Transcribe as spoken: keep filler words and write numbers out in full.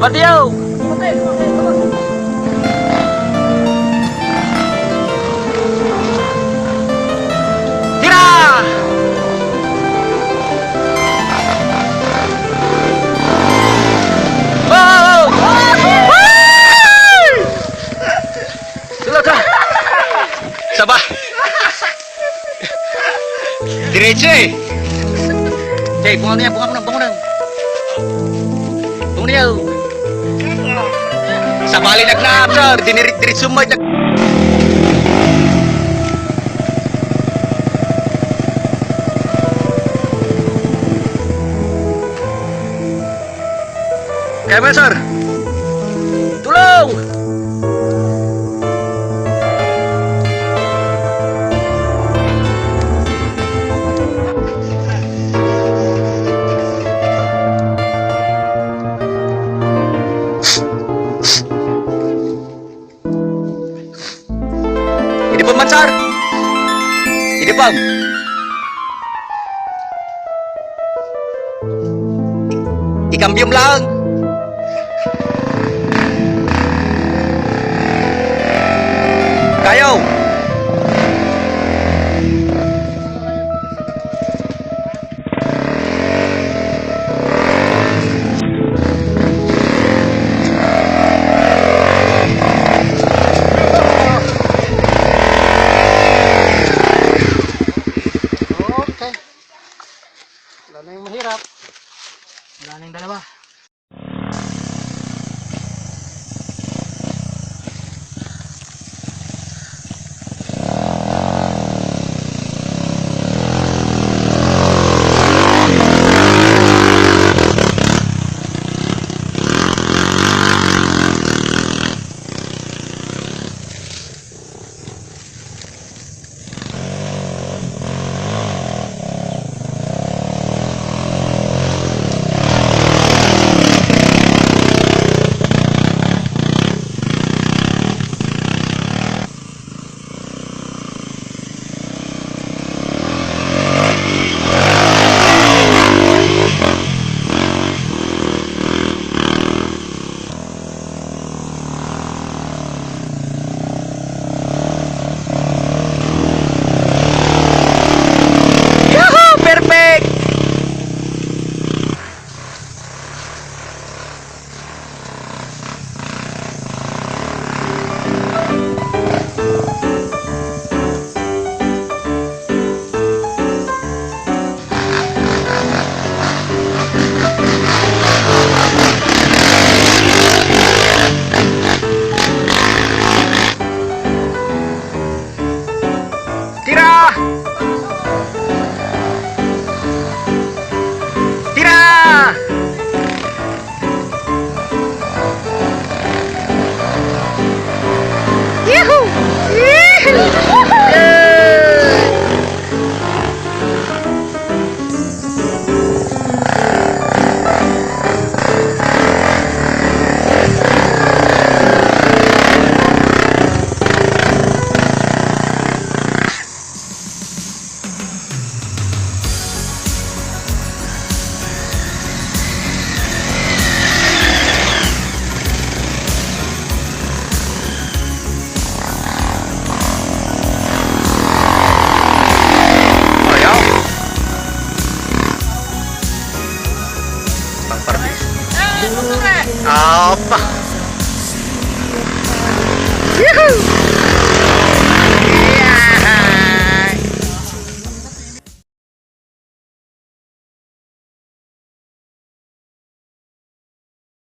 Patio! Tira! Oh! Tulog ka! Saba! Diretso eh! Jay, bunga niya, bunga mo na, bunga na. Bunga niya. Sabali nag naap, sir. Dinirit-dirit sumay. Kaya mo, sir. Tulong! Idi pam man, sir. Idi pam. Ikambiom lang. Kayo. Okay. Wala na yung mahirap. Wala na yung dalawa. Yahoo! Perfect! Tira! Tira! Yahoo! Yahoo! Yay! Ayaw. Pang party. Apa. Yahoo!